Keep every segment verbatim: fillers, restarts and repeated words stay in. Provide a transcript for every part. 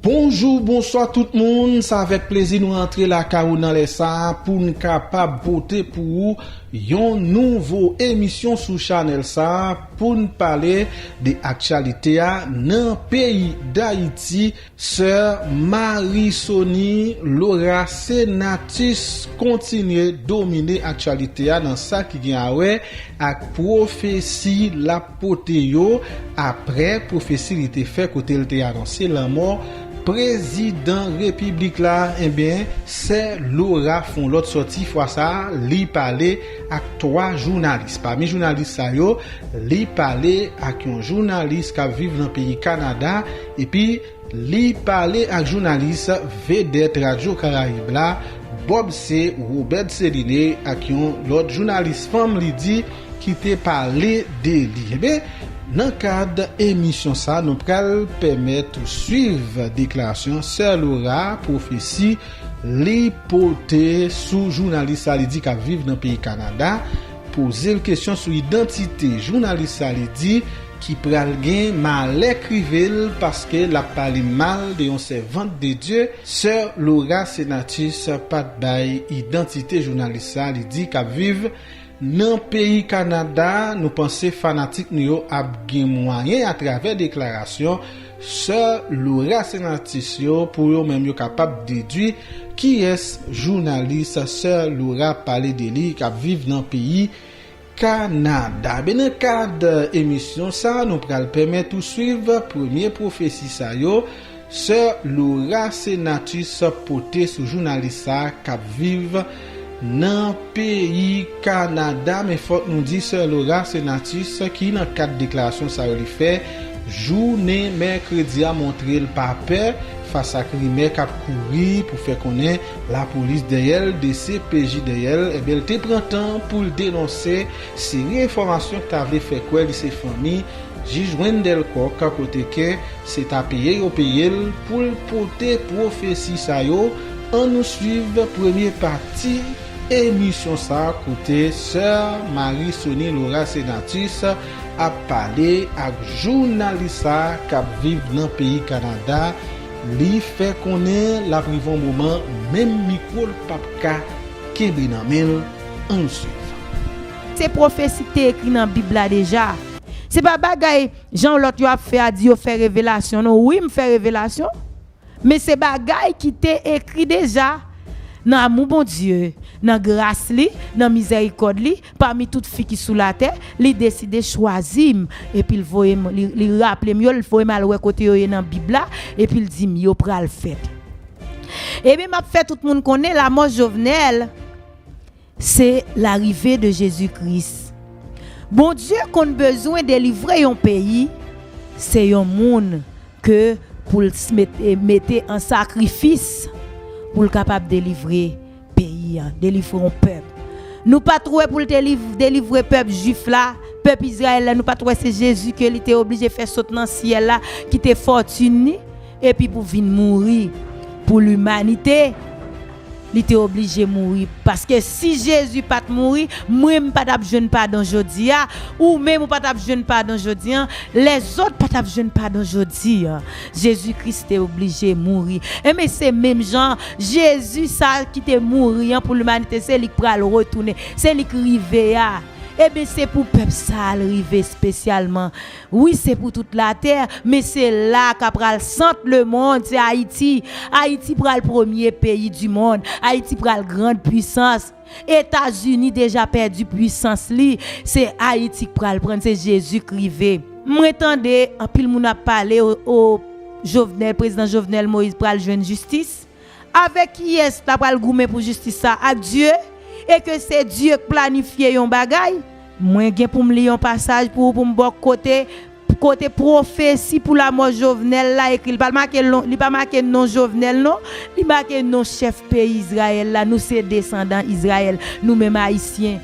Bonjou, bonswa tout moun. Se avèk plezi nou rantre lakay ou nan lè sa a pou n kapab pote pou ou yon nouvo emisyon sou chanèl sa a pou n pale de aktyalite a nan peyi Dayiti. Sè Marie Sony Laura Senatus kontinye domine aktyalite a nan sa ki gen a wè ak pwofesi l ap pote yo, apre pwofesi li te fè kote l te anonse lanmò prezidan repiblik la, enben, sè Laura fè yon lòt sòti, fwa sa a, li pale ak twa jounalis. Pami jounalis sa yo, li pale ak yon jounalis k ap viv nan peyi Kanada, epi li pale ak jounalis vedèt Radyo Karayib la, Bob C. Robert Céliné, ak yon lòt jounalis fanm, li di, ki te pale de li. Ebyen, nan kad emisyon sa, nou pral pèmèt ou swiv deklarasyon sè Laura, pwofesi li pote sou jounalis sa, li di k ap viv nan peyi Kanada, poze l kesyon sou idantite jounalis sa, li di, ki pral gen malè k rive l paske l ap pale mal de yon sèvant de Dye. Sè Laura Senatus pa t bay idantite jounalis sa, li di k ap viv nan peyi Kanada. Nou panse fanatik nou yo ap gen mwayen, atravè deklarasyon sè Laura Senatus yo, pou yo menm yo kapab dedui kiyès jounalis sè Laura pale de li k ap viv nan peyi Kanada. Ben, nan kad emisyon sa, nou pral pèmèt ou swiv premye pwofesi sa yo sè Laura Senatus pote sou jounalis sa k ap viv nan peyi Kanada. Men fòk nou di sè Laura Senatus, ki nan kad deklarasyon sa yo li fè jounen mèkredi a, montre l pa pè fas ak rimè k ap kouri pou fè konnen lapolis dèyè l, D C P J dèyè l, ebyen, l te pran tan pou l denonse seri enfòmasyon k ta vle fè kwè li se fanmi jij Wendell Coq, kote ke se ta peye yo peye l pou l pote pwofesi sa yo. Ann nou swiv premye pati emisyon sa a, kote sè Marie Sony Laura Senatus ap pale ak jounalis sa a k ap viv nan peyi Kanada. Li fè konnen l ap rive yon moman, menm mikwo l p ap ka kenbe nan men l. Ann swiv. Se pwofesi ki te ekri nan Bib la deja. Se pa bagay jan lòt yo ap fè a, di yo fè revelasyon, non. Wi, m fè revelasyon. Men se bagay ki te ekri deja nan amou Bondye, nan gras li, nan mizèrikòd li, pami tout fi ki sou latè, li deside chwazi m, epi l voye m, li, li raple m yo, l voye m al wè kote yo ye nan Bib la, epi l di m yo pral fèt. Ebyen, m ap fè tout moun konnen lanmò Jovenel, se larive de Jezi Kris. Bondye konn bezwen delivre yon peyi, se yon moun ke pou l s-, met-, e, mete an sakrifis pou l kapab delivre peyi a, delivre yon pèp. Nou pa t wè pou l te liv-, delivre pèp jwif la, pèp Izrayèl la, nou pa t wè se Jezi ke li te oblije fè sot nan syèl la, kite fòtin li, epi pou vin mouri pou limanite. Li te oblije mouri. Paske si Jezi pa t mouri, mwen m pa t ap jwenn padon jodi a, ou menm ou pa t ap jwenn padon jodi a, lèzòt pa t ap jwenn padon jodi a. Jezi Kris te oblije mouri. Enben, se menm jan, Jezi sa ki te mouri an pou limanite, se li k pral retounen. Se li k rive a. Ebyen, se pou pèp sa a l rive espesyalman. Wi, se pou tout latè, men se la k ap pral sant lemonn, se Ayiti. Ayiti pral premye peyi di monn. Ayiti pral grann pwisans. Etazini deja pèdi pwisans li. Se Ayiti k pral pran, se Jezi k rive. Mwen tande anpil moun ap pale o, o Jovenel, prezidan Jovenel Moïse pral jwenn jistis. Avèk kiyès l apral goumen pou jistis sa? Ak Dye? E ke se Dye k planifye yon bagay? Mwen gen pou m li yon pasaj pou ou, pou m ba w kote, kote pwofesi pou lanmò Jovenel la ekri. Li pa make non, li pa make non Jovenel, non. Li make non chèf peyi Izrayèl la. Nou se desandan Izrayèl, nou menm Ayisyen.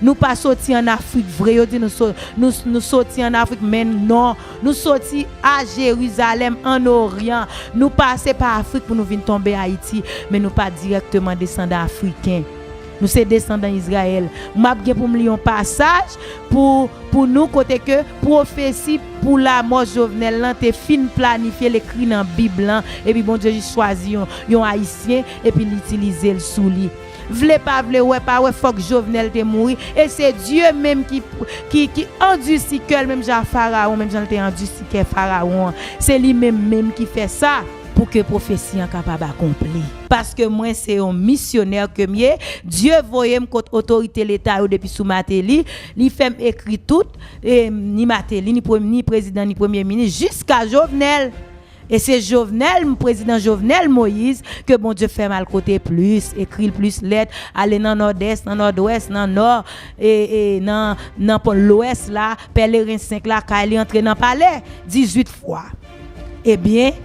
Nou pa soti ann Afrik vre. Yo di nou so-, nou, nou soti ann Afrik, men non. Nou soti a Jerizalèm, ann Oryan. Nou pase pa Afrik pou nou vin tonbe Ayiti, men nou pa dirèkteman desandan afriken. Nou se desandan Izrayèl. M ap gen pou m li yon pasaj pou, pou nou, kote ke pwofesi pou lanmò Jovenel lan te fin planifye, l ekri nan Bib lan, epi Bondye jis chwazi yon, yon Ayisyen, epi l itilize l sou li. Vle pa vle, wè pa wè, fòk Jovenel te mouri. E se Dye menm ki, ki, ki andisi kè l, menm jan Farawon, menm jan l te andisi kè Farawon an. Se li menm menm ki fè sa pou ke pwofesi an kapab akonpli. Paske mwen se yon misyonè ke m ye, Dye voye m kot otorite leta yo depi sou Mateli, li fè m ekri tout, e, ni Mateli, ni prem-, ni prezidan, ni premye minis, jiska Jovenel. E se Jovenel, prezidan Jovenel Moïse, ke Bondye fè m al kote plis, ekri l plis lèt, ale nan Nòdès, nan Nòdwès, nan Nò, e, e nan, nan pò Lwès la, pèleren senk lakay li antre nan palè dizuit fwa. Ebyen,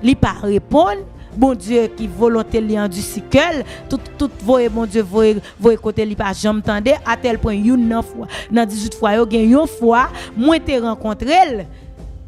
li pa reponn. Bondye ki volonte li andisi kè l, tout, tout voye Bondye voye, voye kote li pa janm tande, atèl pwen youn nan fwa, nan dizuit fwa yo, gen yon fwa, mwen te rankontre l,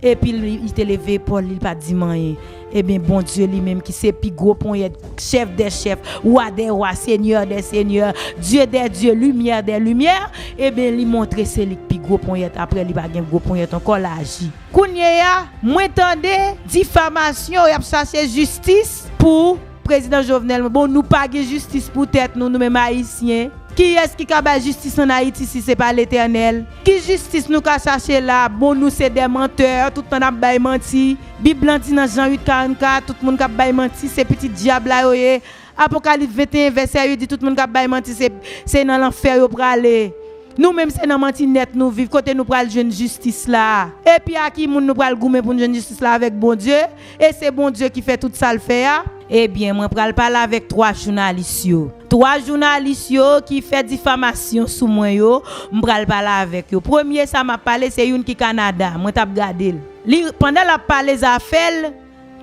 epi li, li te leve epòl li, li pa t di m anyen. Ebyen, Bondye li menm ki se pi gwo ponyèt, chèf dè chèf, wa dè wa, senyè dè senyè, Dye dè dye, limyè dè limyè, ebyen, li montre se li k pi gwo ponyèt, apre li pa gen gwo ponyèt ankò, l aji. Kounye a, mwen tande difamasyon, y ap chache jistis pou prezidan Jovenel. Bon, nou pa gen jistis pou tèt nou, nou menm Ayisyen. Kiyès ki ka bay jistis ann Ayiti si se pa Letènèl? Ki jistis nou ka chache la? Bon, nou se dè mantè, tout tan n ap bay manti. Bib lan di nan Jan uit karannkat, tout moun k ap bay manti, se pitit dyab la yo ye. Apokalips venteyen vèsè uit di tout moun k ap bay manti, se, se nan lanfè yo prale. Nou menm se nan manti nèt nou viv, kote nou pral jwenn jistis la? Epi a ki moun nou pral goumen pou n jwenn jistis la? Avèk Bondye? E se Bondye ki fè tout sa l fè a? Ebyen, mwen pral pale avèk twa jounalis yo. Twa jounalis yo ki fè difamasyon sou mwen yo, m pral pale avèk yo. Premye sa m ap pale, se youn ki Kanada, mwen t ap gade l. Li, pandan l ap pale zafè l,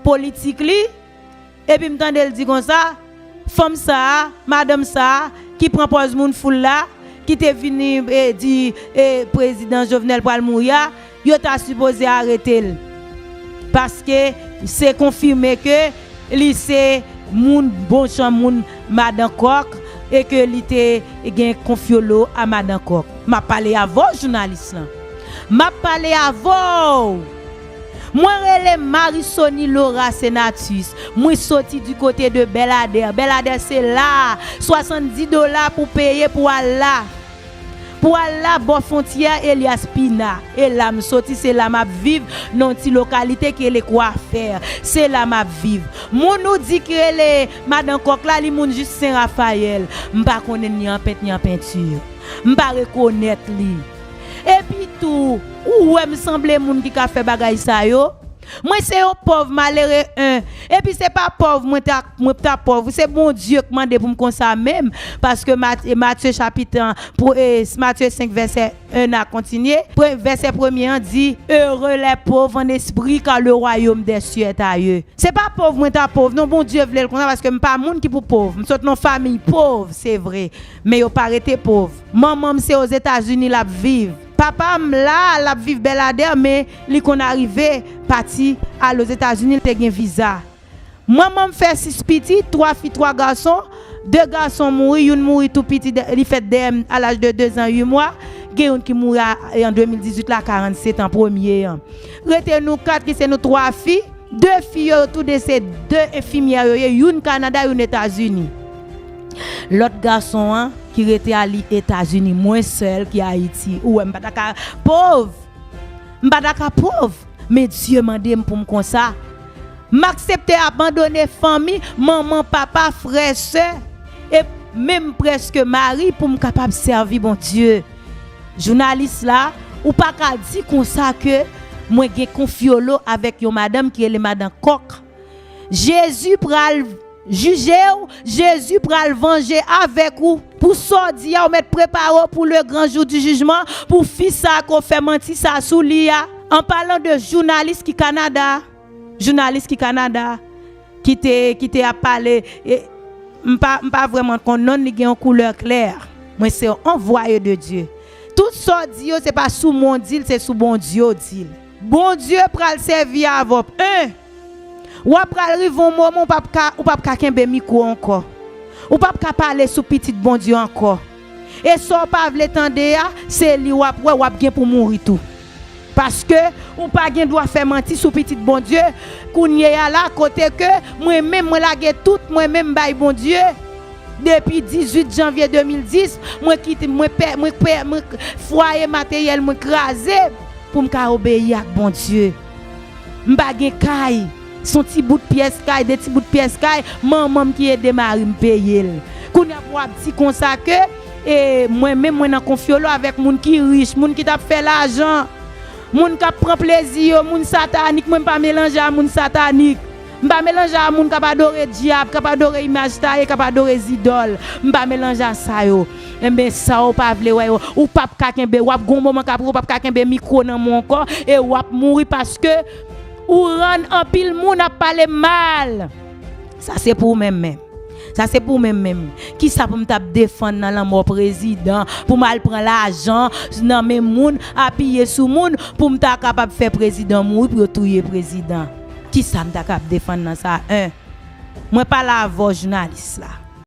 politik li, epi m tande l di konsa, fanm sa a, madanm sa a, ki pran pòz moun foul la, ki te vini, e, di, e, prezidan Jovenel pral mouri a, yo ta sipoze arete l. Paske se konfime ke li se moun bon jan moun madan kòk e ke li te gen konfyolo a madan kòk. M ap pale avè w, jounalis lan. M ap pale avè w. Mwen rele Marisony Laura Senatus. Mwen soti di kote de Bèladè. Bèladè se la. Swasanndis dola pou peye pou al la. Pou al la bò fwontyè Elias Pina. E la m soti, se la m ap viv, nan yon ti lokalite ki rele Kwafè. Se la m ap viv. Moun ou di ki rele madan kòk la, li moun jis Sen Rafayèl. M pa konnen l ni an pent ni an penti. M pa rekonèt li. Epi tou, ou wè m sanble moun ki ka fè bagay sa yo? Mwen se yon pòv malere, en. Epi se pa pòv mwen ta, mwen ta pòv. Se Bondye k mande pou m konsa menm. Paske Mat-, Matye chapit, pou, e, Matye senk vèsè en a kontinye. Pre-, vèsè premye an di, Heureux les pauvres en esprit, car le royaume des cieux est à eux. Se pa pòv mwen ta pòv, non, Bondye vle l konsa, paske m pa moun ki pou pòv. M sot nan fanmiy pòv, se vre. Men yo pa rete pòv. Manman m se Ozetazini l ap viv. Papa m la, l ap viv Bèladè, men li konn arive pati al Ozetazini, l te gen viza. Manman m fè sis pitit, twa fi, twa gason. De gason mouri, youn mouri tou piti, de, li fèt dèyè m a laj de de zan uit mwa. Gen youn ki mouri a, an de mil dizuit la, karannsèt an, premye an. Rete nou kat ki se nou twa fi. De fi yo, yo tou de se de enfimyè yo ye, youn Kanada, youn Etazini. Lòt gason an ki rete a li Etazini, mwen sèl ki Ayiti. Ou wè, m pa ta ka pòv. M pa ta ka pòv. Men Dye mande m pou m konsa. M aksepte abandone fanmi, manman, papa, frè, sè, e menm prèske mari pou m kapab sèvi Bondye. Jounalis la, ou pa ka di konsa ke mwen gen konfyolo avèk yon madanm ki rele madan kòk. Jezi pral jije w, Jezi pral vanje avèk ou. Pou sa w di a, ou mèt prepare w pou le gran jou di jijman, pou fi sa a ke w fè manti sa a sou li a. An palan de jounalis ki Kanada, jounalis ki Kanada, ki te, ki te ap pale, e, m pa, m pa vrèman konn non l, li gen yon koulè klè. Mwen se yon anvwaye de Dye. Tout sa w di yo, se pa sou mwen w di l, se sou Bondye w di l. Bondye pral sèvi avè w. En, w ap pral rive yon moman, ou p ap ka, ou p ap ka kenbe mikwo ankò. Ou p ap ka pale sou pitit Bondye ankò. E sa w pa vle tande a, se li w ap wè, w ap gen pou mouri tou. Paske ou pa gen dwa fè manti sou pitit Bondye. Kounye a la, kote ke mwen menm, mwen lage tout mwen menm bay Bondye. Depi dizuit janvye de mil dis, mwen kite, mwen pè, mwen pè, mwen fwaye materyèl mwen kraze pou m ka obeyi ak Bondye. M pa gen kay. Se yon ti bout pyès kay, de ti bout pyès kay, manman m ki ede mari m peye l. Kounye a pou w ap di konsa ke, e, mwen menm mwen nan konfyolo avèk moun ki rich, moun ki t ap fè lajan, moun k ap pran plezi yo, moun satanik, mwen m pa melanje a moun satanik. M pa melanje a moun k ap adore dyab, k ap adore imaj taye, k ap adore zidòl. M pa melanje a sa yo. Enben, sa w pa vle wè yo, ou p ap ka kenbe, w ap gon moman k ap rive, w p ap ka kenbe mikwo nan men w ankò, e w ap mouri paske ou rann anpil moun ap pale mal. Sa se pou ou menm menm. Sa se pou ou menm menm. Kisa pou m t ap defann nan lanmò prezidan? Pou m al pran lajan nan men moun, apiye sou moun, pou m ta kapab fè prezidan mouri, pou yo touye prezidan? Kisa m ta kapab defann nan sa? En. Mwen pale avè w, jounalis la.